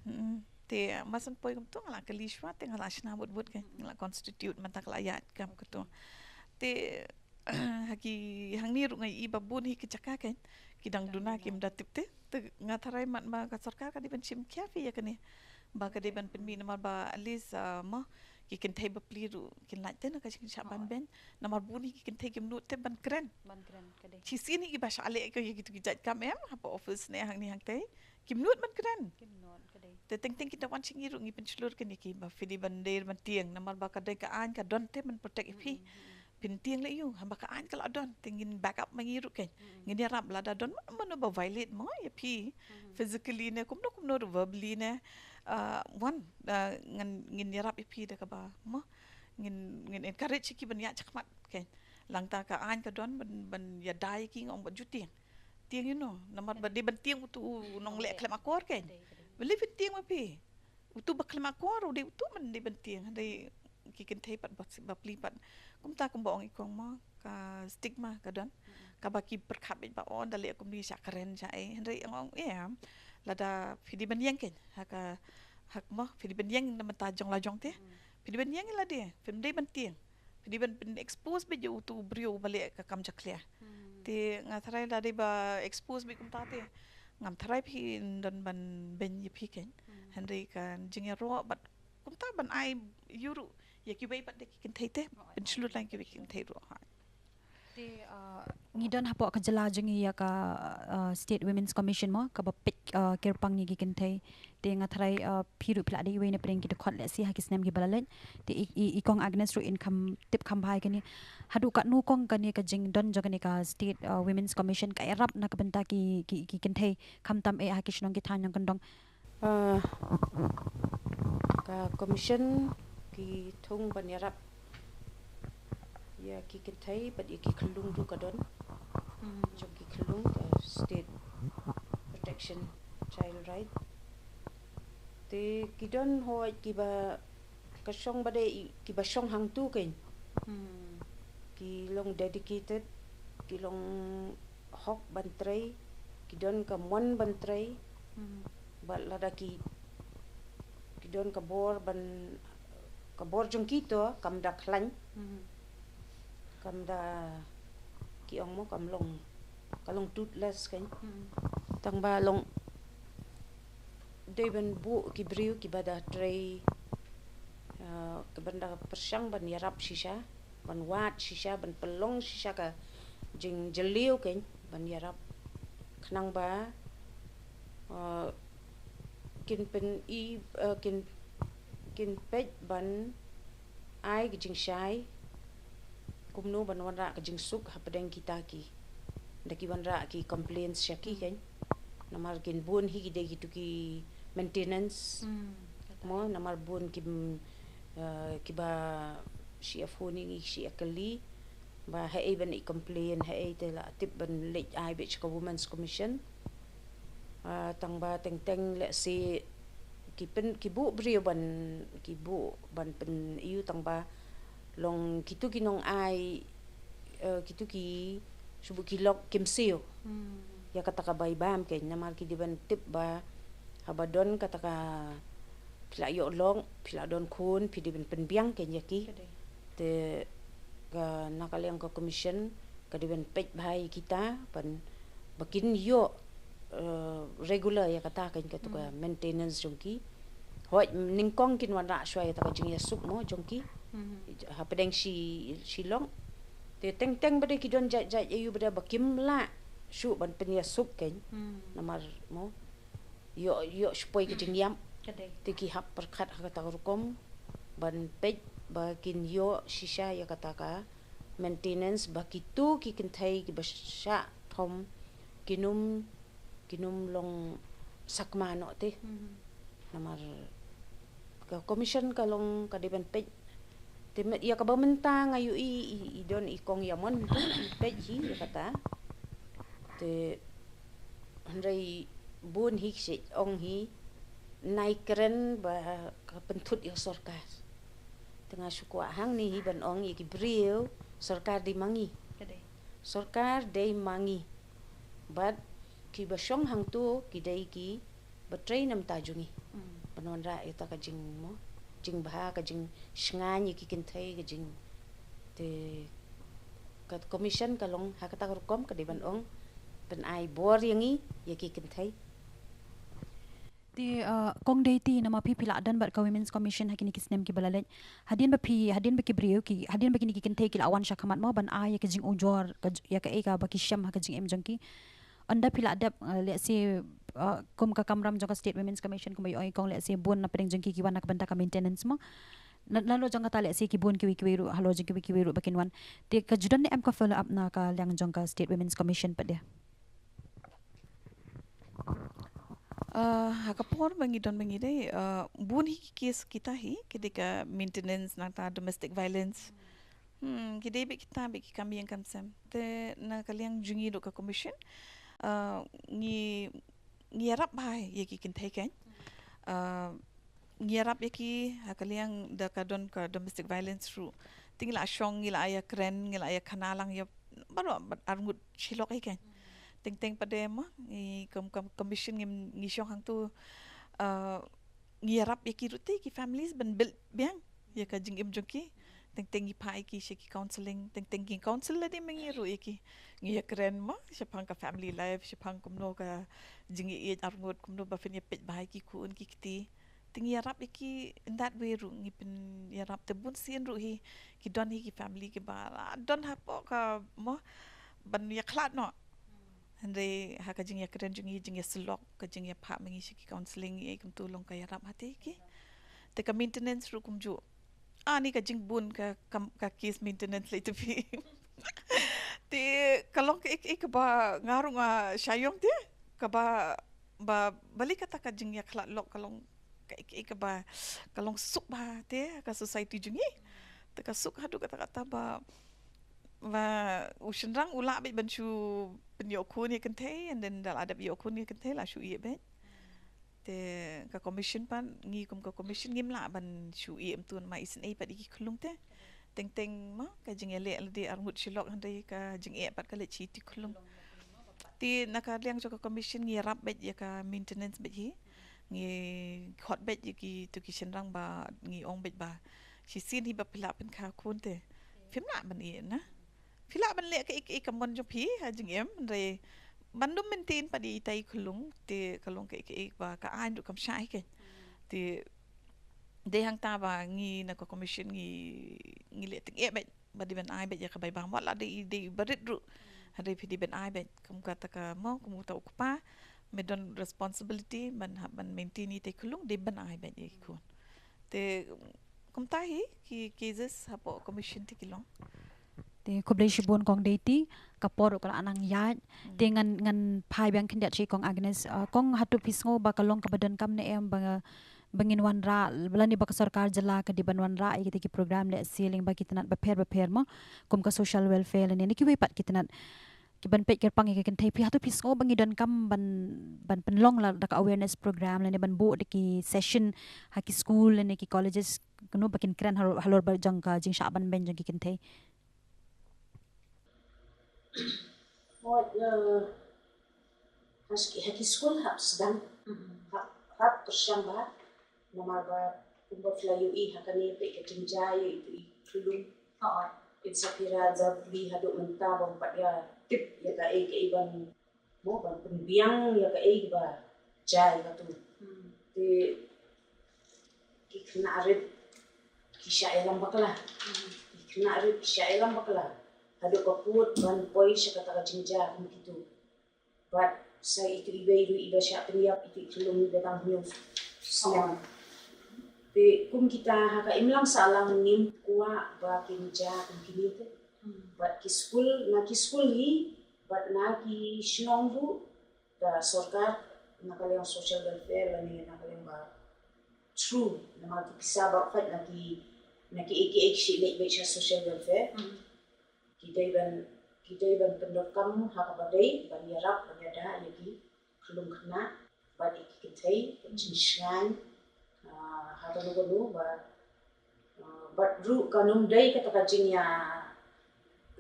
Te mar shen poi kumto nga la kylli shuwa te nga la shna bud bud, ka nga la constitute, mynta ka la ïaid kam katu. Te ha ki, hangne ruh nga ïohi ba bun hi ki jaka keiñ ki dang duna, kim da tip te. Te nga tharai mat ma ka sorkar ka dei ban shim khia hi ïa kane, ba ka dei ban pynmih, namar ba at least, uh, mo, ki kynthei bapli ruh kin lait te na ka jingshah ban beiñ. Namar bun hi ki kynthei kim nud te ban kren. Shisien hi kiba shah leh ïa kitu ki jait kam em hapoh office ne hangne hangtei, kim nud ban kren. Te teng teng ki da wan sha ngi ruh ngi pynshlur kane, ki ba phi dei ban, dei ban tieng, namar ba ka dei ka aiñ ka don te ban protect ïa phi. Phin tieng leh aiu, haba ka aiñ ka la don te ngin back up ma ngi ruh keiñ. Ngin ïarap lada don mano mano ba violate mo ïa phi physically ne kumno kumno ruh, verbally ne, uh, wan, uh, ngin, ngin ïarap ïa phi da kaba mo, ngin, ngin encourage ïa ki ban ïaid shakhmat keiñ. Nangta ka aiñ ka don ban, ban ïada ïa ki, nga ong ba ju tieng. Tieng ïa no, namar ba dei ban tieng utu u nongleh khlem akor keiñ. Balei phin tieng ma phi? Utu ba khlem akor u dei utu man dei ban tieng, dei ki kynthei pat ba, bapli pat. Kumta kumba ong i kong mo, ka stigma ka don. Kaba ki pyrkhat beit ba, oh, da leh kumne shah kren shah ei. Hynrei nga ong em, lada phi dei ban ïeng keiñ ha ka, ha ka mo, phi dei ban ïeng na bynta jong la jong te. Phi dei ban ïeng lade, phim dei ban tieng. Phi dei ban, ban expose beit ïa utu u briew ba leh ka kam jakhlia. Te nga tharai lada dei ba expose beit kumta te ngam tharai phin don ban beiñ ïa phi keiñ. Hynrei ka jingïaroh bad kumta ban ai ïa ruh ïa kiwei pat de ki kynthei te, pynshlur lang kiwei ki kynthei ruh ha. Te, uh, ngi don hapoh ka jylla jong ngi ïa ka, uh, State Women's Commission mo, kaba peit, uh, kyrpang ïa ki kynthei. Te nga tharai, uh, phi ruh phi la dei iwei na pdeng ki dkhot lehse ha ki snem kiba la leit. Te i, i, i kong Agnes ruh in kham tip kham bha ïa kane. Haduh katno kong kane ka jingdon jong kane ka State, uh, Women's Commission ka ïarap na ka bynta ki, ki, ki kynthei, khamtam eh ha ki shnong ki thaiñ nongkyndong? Ah, ka commission ki thung ban ïarap ïa ki kynthei bad ïa ki khyllung ruh ka don. Jong ki khyllung ka State Protection Child Right. Te ki don hooid kiba ka shong ba dei kiba shong hangtu keiñ. Ki long dedicated, ki long hok ban trei, ki don ka mon ban trei. Bad lada ki, ki don ka bor ban, ka bor jong ki to kam da khlaiñ. Kam da, ki ong mo, kam long, ka long toothless keiñ. Tang ba long dei ban buh ki briew kiba da trei, uh, kiba da pyrshang ban ïarap shisha, ban wad shisha, ban pynlong shisha ka jingjylliew keiñ, ban ïarap khnang ba, uh, kin pyn-i, uh, kin, kin peit ban ai ka jingshai kumno ban wanrah ka jingsuk hapdeng kita ki, da ki wanrah ki complaints sha ki keiñ. Namar kin bun hi ki dei kitu ki maintenance mo, namar bun ki, uh, kiba shu ïa phone ïa ngi, shu ïa kylli ba haei ban i complain, haei, te la tip ban leit ai beit sha ka Women's Commission. Ah, tang ba teng teng lehse ki pyn, ki buh briew ban, ki buh ban pyn-i, tang ba long kitu ki nongai, eh, kitu ki, shu buh ki lok, kim siew ïa kata ka bai bam keiñ, namar ki dei ban tip ba haba don kata ka, phi la ïoh long, phi la don khun, phi dei ban pynbiang kein ïa ki. Te ka na ka liang ka commission ka dei ban peit bha ïa kita ban ba kin ïoh, eh, regular ïa kata kein, kata ka maintenance jong ki. Hooid, nyngkong kin wanrah shuwa ïa kata ka jingïasuk mo jong ki. Hapdeng shi, shi long. Te teng teng ba dei ki don jait jait aïu ba dei ba kim lah shuh ban pynïasuk kein. Namar mo ïoh, ïoh shu poi ka jingïap. Te ki hap pyrkhat ha kata ka rukom ban peit ba kin ïoh shisha ïa kata ka maintenance, ba kitu ki kynthei kiba shah thom kin ym, kin ym long sakma noh te. Namar ka commission ka long ka dei ban peit. Te ïa kaba mynta nga ïohi i, i don i kong Yamon tu i peit hi ïa kata. Te hynrei bun hi ki shu ong hi, nai kren ba ka pynthut ïa ka sorkar. Te nga shu kwah hangne hi ban ong ïa ki briew, sorkar dei ma ngi. Sorkar dei ma ngi. Bad kiba shong hangtu ki dei kiba trei na bynta jong ngi. Ban wanrah ïa kata ka jing mo, jingbha, ka jingshngaiñ ïa ki kynthei, ka jing. Te ka commission ka long ha kata ka rukom, ka dei ban ong, ban ai bor ïa ngi ïa ki kynthei. Te, uh, Kong Deiti, namar phi, phi la don bad ka Women's Commission ha kine ki snem kiba la leit. Hadien ba phi, hadien ba ki briew ki, hadien ba kine ki kynthei ki la wan shakhmat mo ban ai ïa ka jingujor, ka j-, ïa kaei kaba ki shem ha ka jingim jong ki. Ynda phi la dep, uh, let's say, uh, kum ka kamram jong ka State Women's Commission kumba ïoh i Kong, let's say bun na pdeng jong ki ki wan na ka bynta ka maintenance mo. Na, na lo jong kata, let's say ki bun kiwei kiwei ruh, halor jong kiwei kiwei ruh ba kin wan. Te ka ju don ne em ka follow up na ka liang jong ka State Women's Commission pat de? Uh, ha ka por ba ngi don ba ngi dei, uh, bun hi ki case kita hi, ki dei ka maintenance nangta domestic violence. Hmm, ki dei bad kita bad ki kam ïing kam sem. Te na ka liang jong ngi ruh ka commission, uh, ngi, ngi ïarap bha ïa ki kynthei kein. Uh, ngi ïarap ïa ki ha ka liang da ka don ka domestic violence ruh. Te ngi la shong, ngi la ïa kren, ngi la ïa khana lang ïa baroh bad arngut shilok hi kein. Teng teng pat de mo, ngi kum, kum commission ngi, ngi shong hangtu, uh, ngi ïarap ïa ki ruh te ki families ban build biang ïa ka jingim jong ki. Teng teng ngi phah ïa ki sha ki counselling, teng teng ngi counsel lade ma ngi ruh ïa ki. Ngi ïa kren mo shaphang ka family life, shaphang kumno ka jingïaieit arngut, kumno ba phin ïa peit bha ïa ki khun ki kti. Te ngi ïarap ïa ki in that way ruh, ngi pynïarap. Te bun sien ruh hi ki don hi ki family kiba la don hapoh ka mo ban ïakhlad noh. Hynrei ha ka jingïakren jong ngi, jingïasyllok, ka jingïaphah ma ngi sha ki counselling, ïa kumtu long ka ïarap ha te ki. Te ka maintenance ruh kumjuh. Ah, ni ka jingbun ka, ka, ka case maintenance lei te phi. Te ka long kaei kaei kaba nga ruh nga shah ïong te, kaba, ba, balei kata ka jingïakhlad lok ka long kaei kaei kaba, ka long suk bha te ka society jong ngi. Te ka suk haduh katta katta ba, ba u shynrang u lah beit ban shu pynïoh khun ïa kynthei, and then da la dep ïoh khun ïa kynthei la shu ïeh beit. Te ka commission pat, ngi kum ka commission ngim lah ban shu ïeh em tun ma isynei pat ïa ki khyllung te. Teng teng ma ka jingïaleh lade arngut shilok, hynrei ka jingeh pat ka leit sha ïa ki khyllung. Te na ka liang jong ka commission ngi ïarap beit ïa ka maintenance beit hi. Ngi khot beit ïa kitu ki shynrang ba ngi ong beit ba shisien hi ba phi lah pynkha khun te phim lah ban ïeh na. Phi lah ban leh kaei kaei ka mon jong phi ha jingim, hynrei ban dum maintain pat ïa itai i khyllung te ka long kaei kaei ba ka aiñ ruh kam shah hi kein. Te dei hangta ba ngi na ka commission ngi, ngi leh tyngeh beit ba dei ban ai beit ïa ka bai bam, wat la dei, dei barit ruh. Hynrei phi dei ban ai beit kum kata ka mo, kum uta u kpa me don responsibility ban hap ban maintain ïa itai i khyllung, dei ban ai beit ïa ki khun. Te kumta hi ki cases hapoh commission te ki long. Te khublei shibun Kong Deiti, ka por ruh ka la nang ïaid. Te ngan, ngan phai biang khyndiat sha i Kong Agnes. Ah, Kong, hato phi sngew ba ka long kaba donkam ne em ba, ba ngin wanrah, lane ba ka sorkar jylla ka dei ban wanrah ïa kita ki program lehse lyngba ki tnat bapher bapher mo, kum ka social welfare lane, ne kiwei pat ki tnat kiban peit kyrpang ïa ka kynthei? Phi, hato phi sngew ba ngi donkam ban, ban pynlong la da ka awareness program lane ban buh da ki session ha ki school lane ki colleges, kumno ba kin kren halor, halor ba jong ka jingshah ban beiñ jong ki kynthei? Hooid, eh, ha ki, ha ki school hap sdang, hap, hap pyrshang bha. Namar ba kumba phi la ïohi ha kane peit ka jingjia ïa itu i khyllung. Hooid. Kin sa phi ra jabri haduh mynta bym pat ïa tip ïa kaei kaei ban mo ban pynbiang ïa kaei ba jia ïa katu. Hmm. Te ki khynnah rit ki shah ïalam bakla. Hmm. Ki khynnah rit ki shah ïalam bakla. Haduh ka pud ban poi sha kata ka jingjia kum kitu. Bad sa itu iwei ruh iba shah pynïap itu i khyllung iba dang hynñiew snem. Te kum kita ha ka imlang sahlang ngim kwah ba kin jia kum kine te. Hmm. Bad ki skul, na ki skul hi, bad na ki shnong ruh, da sorkar, na ka liang social welfare lane na ka liang ba true, namar ki pisa ba khot na ki, na ki A K H C leh bad sha social welfare. Hmm. Ki dei ban, ki dei ban pyndonkam ha kaba dei ban ïarap ban ïada ïa ki khyllung khynnah bad ïa ki kynthei, ka jingshngaiñ, ah, ha kano kano ba, ah, bad ruh kan ym dei kata ka jingïa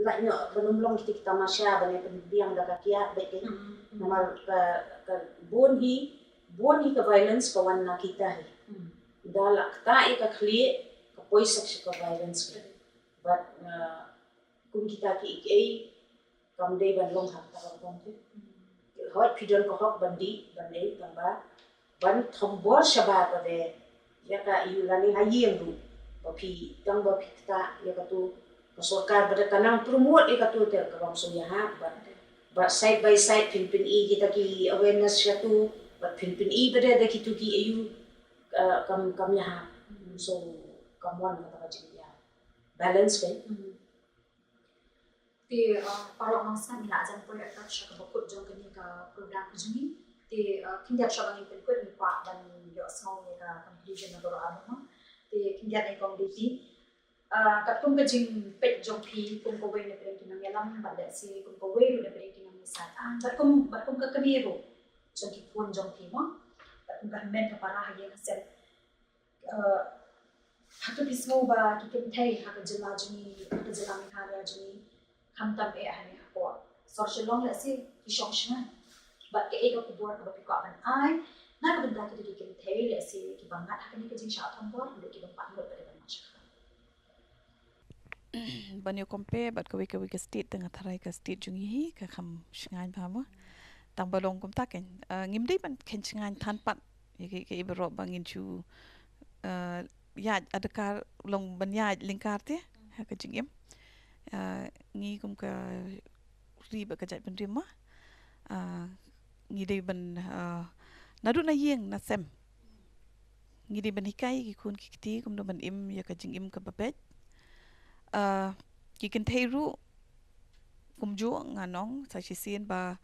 lait noh ban ym long kita ki tamasha ban ïa pynbiang da ka kiad bad ka. Hmm, hmm. Namar ka, ka bun hi, bun hi ka violence ka wan na kita hi. Hmm. Da la ktah ïa ka khlieh ka poi sha ka violence ka. Bad, ah, kum kita kiei kiei kam dei ban long ha kata ka rukom te. Hooid phi don ka hok ban dih ban ei tang ba ban thombor shabar ba dei ïa ka ïa lane ha ïing ruh ba phi tang ba phi ktah ïa katu ka sorkar ba da ka nang promote ïa katu te ka bym sngewbha ba, ba side by side phin pyn-i kita ki awareness sha tu ba phin pyn-i ba da, da kitu ki ayu, uh, kam, kam ïa ha. So kam wan kata ka jingïa balance kai. Hmm. Te, uh, paralok nongsngap, ngi la jan poi artat sha kaba kut jong kane ka program ka jong ngi. Te, uh, khyndiat shuwa ba ngin pynkut ngi kwah ban ïohsngew ïa ka conclusion na baroh arngut. Te khyndiat ne kong Diti. Uh, katkum ka jingpeit jong phi kum kawei na pdeng ki nongïalam bad lehse kum kawei ruh na pdeng ki nongïasaid aiñ bad kum, bad kum ka kmie ruh jong ki khun jong phi mo. Bad kum ka hynmen ka para ha ïing ha sem. Uh, hato phi sngew ba ki kynthei ha ka jylla jong ngi, ha ka jylla Meghalaya jong ngi, khamtam eh hangne hapoh sor Shillong lehse ki shong shngaiñ? Bad kaei ka khubor kaba phi kwah ban ai na ka bynta kito ki kynthei lehse kiba ngat ha kane ka jingshah thombor, lane kiba pat ngut ba dei ban mat shakha? Ban ïa compare bad kawei kawei ka state, tang nga tharai ka state jong ngi hi ka kham shngaiñ bha mo. Tang ba long kumta keiñ, ah, ngim dei ban kheiñ shngaiñ than pat ïa ki, ki baroh ba ngin shu, ah, ïaid adkar long ban ïaid lyngkar te ha ka jingim. Ah, ngi kum ka ri bad ka jaitbynriew mo, ah, ngi dei ban, ah, naduh na ïing na sem ngi dei ban hikai ki khun ki kti kumno ban im ïa ka jingim kaba beit. Ah, ki kynthei ruh kumjuh nga ong sa shisien ba,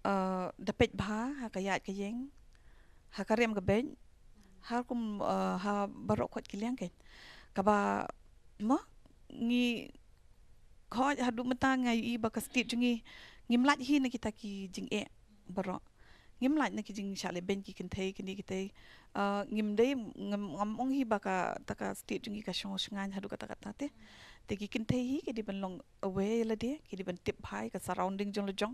ah, da peit bha ha ka ïaid ka ïeng, ha ka rem ka beit, ha kum, ah, ha baroh kot ki liang keiñ. Kaba mo ngi khot haduh mynta nga ïohi ba ka state jong ngi ngim lait hi na kita ki jingeh baroh. Ngim lait na ki jingshah leh beiñ ki kynthei kine kitei. Ah, ngim dei, ngam, ngam ong hi ba kata ka state jong ngi ka shong shngaiñ haduh katta katta te. Te ki kynthei hi ki dei ban long aware ïa lade, ki dei ban tip bha ïa ka surrounding jong la jong.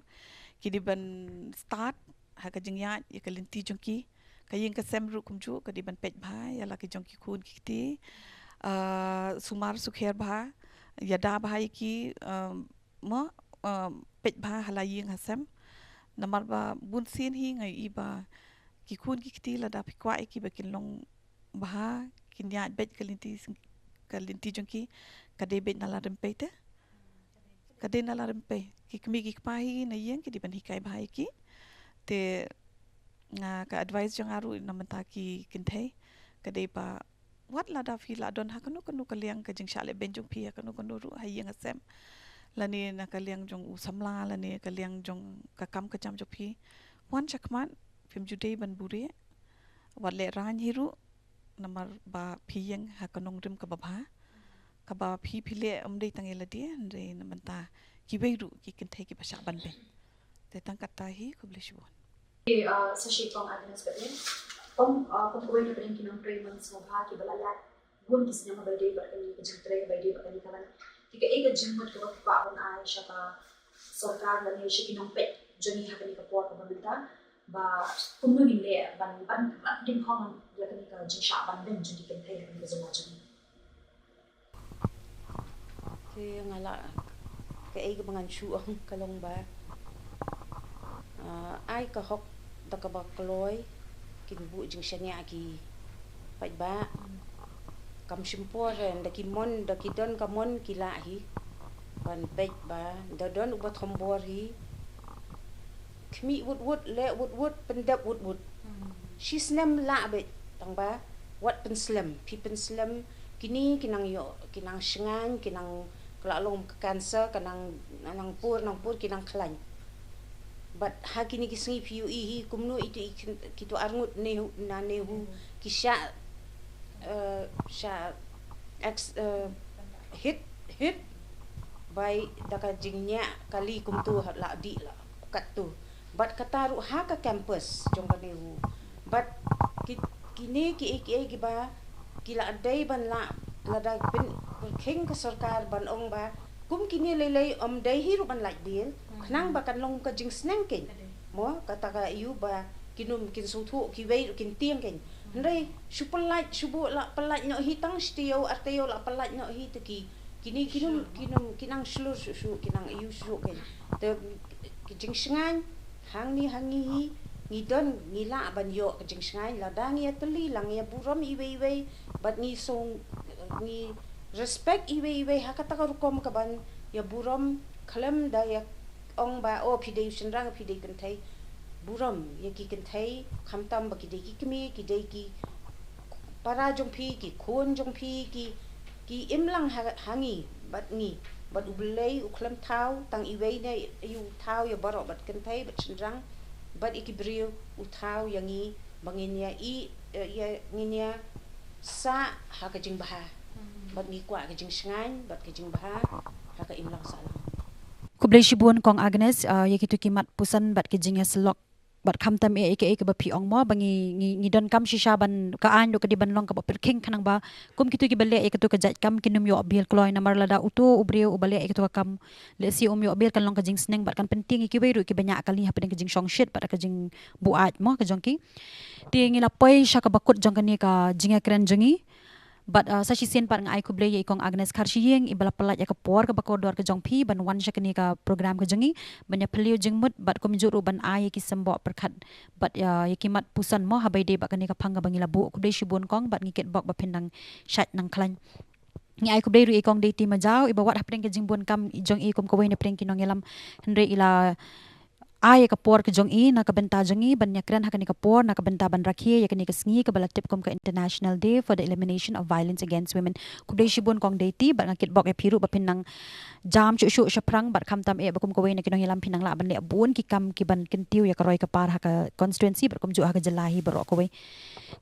Ki dei ban stad ha ka jingïaid ïa ka lynti jong ki. Ka ïing ka sem ruh kumjuh ka dei ban peit bha ïa la ki jong ki khun ki kti. Ah, sumar sukher bha, ïada bha ïa ki, ah, mo, ah, peit bha ha la ïing ha sem. Namar ba bun sien hi nga ïohi ba ki khun ki kti lada phi kwah ïa ki ba kin long bha, kin ïaid beit ka lynti, ka lynti jong ki, ka dei beit na la rympei te. Ka dei na la rympei. Ki kmie ki kpa hi na ïing ki dei ban hikai bha ïa ki. Te nga ka advice jong nga ruh na mynta ki kynthei ka dei ba wat lada phi la don ha kano kano ka liang ka jingshah leh beiñ jong phi ha kano kano ruh ha ïing ha sem, lane na ka liang jong u samla lane ka liang jong ka kam ka jam jong phi, wan shakhmat, phim ju dei ban buhrieh. Wat lehraiñ hi ruh namar ba phi ïeng ha ka nongrim kaba bha. Kaba phi phi leh ym dei tang ïa lade hynrei na bynta kiwei ruh ki kynthei kiba shah ban beiñ. Te tang katta hi, khublei shibun. Te, ah, sa shisien kong Agnes Pate. Kong, ah, kong kawei na pdeng ki nongtrei man sngewbha kiba la ïaid bun ki snem ba ïadei bad kane ka jingtrei ba ïadei bad kane ka line. Te kaei ka jingmut kaba phi kwah ban ai sha ka sorkar lane sha ki nongpeit jong ngi ha kane ka por kaba mynta? Ba kumno ngin leh ban ban ban ding hong ïa kane ka jingshah ban beng jong ki kynthei ha kane ka jylla jong ngi. Te nga la kaei kaba ngan shu ong ka long ba, ah, ai ka hok da kaba kloi, kin buh jingshaniah ki paidbah. Kam shim por, eh, da ki mon, da ki don ka mon ki lah hi ban peit ba da don uba thombor hi. Khmih wut wut, leh wut wut, pyndep wut wut. Shi snem lah beit, tang ba wat pynslem, phi pynslem, kine ki nang ïoh, ki nang shngaiñ, ki nang, ka la long ka cancer, ka nang, nang pur, nang pur, ki nang khlaiñ. Bad ha kine ki sngi phi ïohi hi kumno ito i kin-, kito arngut NEHU, na NEHU, ki shah, eh, shah ex-, eh, hit, hit bai da ka jingñiah kali kumto ha la dih la katto. Bad kata ruh ha ka campus jong ka NEHU. Bad ki, kine kiei kiei kiba ki la dei ban lah, lada pyn-, pyrkhing ka sorkar ban ong ba kum kine lei lei ym dei hi ruh ban lait bill, khnang ba kan long ka jingsneng kein. Mo, kata ka ïoh ba kin ym, kin sngewthuh kiwei ruh kin tieng kein. Hynrei shu pyllait, shu buh la pyllait noh hi, tang shi taïew ar taïew la pyllait noh hi, te ki, kine kin ym, kin ym, kin nang shlur shuh shuh, kin nang ïoh shuh shuh kein. Te ki jingshngaiñ hangne ha ngi hi, ngi don, ngi lah ban ïoh ka jingshngaiñ lada ngi ïatylli, la ngi ïaburom iwei iwei, bad ngi song, ngi respect iwei iwei ha kata ka rukom kaban ïaburom, khlem da ïa ong ba, oh, phi dei u shynrang, phi dei kynthei. Burom ïa ki kynthei, khamtam ba ki dei ki kmie, ki dei ki para jong phi, ki khun jong phi, ki, ki imlang ha, ha ngi bad ngi. Bad U Blei u khlem thaw tang iwei ne, ïa u thaw ïa baroh, bad kynthei bad shynrang bad ïa ki briew, u thaw ïa ngi ba ngin ïa i, eh, ïa ngin ïa sah ha ka jingbha. Bad ngi kwah ka jingshngaiñ bad ka jingbha ha ka imlang sahlang. Khublei shibun Kong Agnes, ah, ïa kito ki mat puson bad ki jingïasyllok. Bad khamtam eh ïa kaei kaba phi ong mo, ba ngi, ngi, ngi donkam shisha ban, ka aiñ ruh ka dei ban long kaba pyrkhing, khnang ba kum kito kiba leh ïa kato ka jait kam kin ym ïoh bill kloi, namar lada uto u briew uba leh ïa kato ka kam lehse um ïoh bill, kan long ka jingsneng bad kan pyntieng ïa kiwei ruh kiba ñiah kali hapdeng ka jingshongshit bad ka jingbuaid mo ka jong ki. Te ngi la poi sha kaba kut jong kane ka jingïakren jong ngi. Bad, ah, sa shisien pat nga ai khublei ïa i Kong Agnes Kharshiing iba la pyllait ïa ka por kaba kordor ka jong phi ban wan sha kane ka program ka jong ngi, ban ïa phylliew jingmut bad kumjuh ruh ban ai ïa ki symboh pyrkhat bad ïa, ïa ki mat puson mo, haba ïadei bad kane ka phang kaba ngi la buh. Khublei shibun Kong, bad ngi kitbok ba phin nang shait nang khlaiñ. Ngi ai khublei ruh ïa i Kong Deiti Majaw iba wat hapdeng ka jingbun kam jong i kum kawei na pdeng ki nongïalam, hynrei i la ai ïa ka por ka jong i na ka bynta jong i ban ïakren ha kane ka por, na ka bynta ban rakhe ïa kane ka sngi kaba la tip kum ka International Day for the Elimination of Violence Against Women. Khublei shibun Kong Deiti, bad nga kitbok ïa phi ruh ba phin nang jam shuh shuh shaphrang, bad khamtam eh ba kum kawei na ki nongïalam phin nang lah ban leh bun ki kam kiban kyntiew ïa ka roi ka par ha ka constituency bad kumjuh ha ka jylla hi baroh kawei.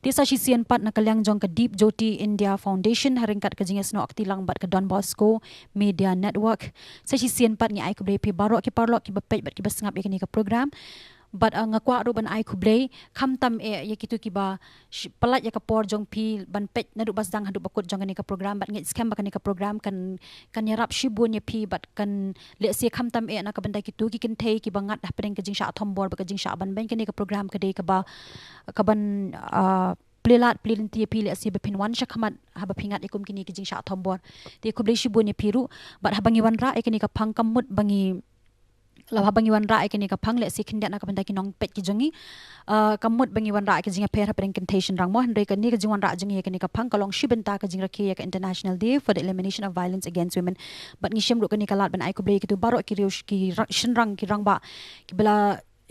Te sa shisien pat na ka liang jong ka Deep Jyoti India Foundation, ha ryngkat ka jingïasnoh kti lang bad ka Don Bosco Media Network, sa shisien pat ngi ai khublei ïa phi baroh ki paralok kiba peit bad kiba sngap ïa kane ka program. Bad, ah, nga kwah ruh ban ai khublei khamtam eh ïa kito kiba sh-, pyllait ïa ka por jong phi ban peit naduh ba sdang haduh ba kut jong kane ka program, bad ngeit skhem ba kane ka program kan, kan ïarap shibun ïa phi bad kan lehse khamtam eh na ka bynta kito ki kynthei kiba ngat hapdeng ka jingshah thombor bad ka jingshah ban beng, kane ka program ka dei kaba, kaban, ah, plie lad plie lynti ïa phi lehse ba phin wan shakhmat haba phi ngat ïa kum kine ki jingshah thombor. Te khublei shibun ïa phi ruh, bad haba ngi wanrah ïa kane ka phang kam mut ba ngi, la haba ngi wanrah ïa kane ka phang lehse khyndiat na ka bynta ki nongpeit ki jong ngi. Ah, kam mut ba ngi wanrah ïa ka jingïapher hapdeng kynthei shynrang mo, hynrei kane ka jingwanrah jong ngi ïa kane ka phang ka long shi bynta ka jingrakhe ïa ka International Day for the Elimination of Violence Against Women. Bad ngi shim ruh kane ka lad ban ai khublei ïa kito baroh ki riew sh-, ki ra-, shynrang ki rangbah kiba la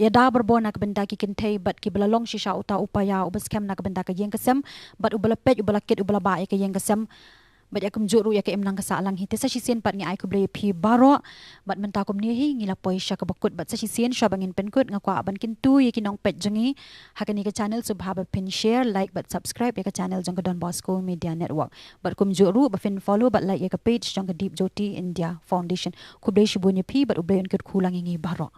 ïada barabor na ka bynta ki kynthei bad kiba la long shisha uta u paia uba skhem na ka bynta ka ïing ka sem, bad uba la peit, uba la kit, uba la bah ïa ka ïing ka sem, bad ïa kumjuh ruh ïa ka imlang ka sahlang hi. Te sa shisien pat ngi ai khublei ïa phi baroh, bad mynta kumne hi ngi la poi sha kaba kut, bad sa shisien shwa ba ngin pynkut nga kwah ban kyntu ïa ki nongpeit jong ngi ha kane ka channel, sngewbha ba phin share, like bad subscribe ïa ka channel jong ka Don Bosco Media Network. Bad kumjuh ruh ba phin follow bad like ïa ka page jong ka Deep Jyoti India Foundation. Khublei shibun ïa phi bad U Blei un kyrkhu lang ïa ngi baroh.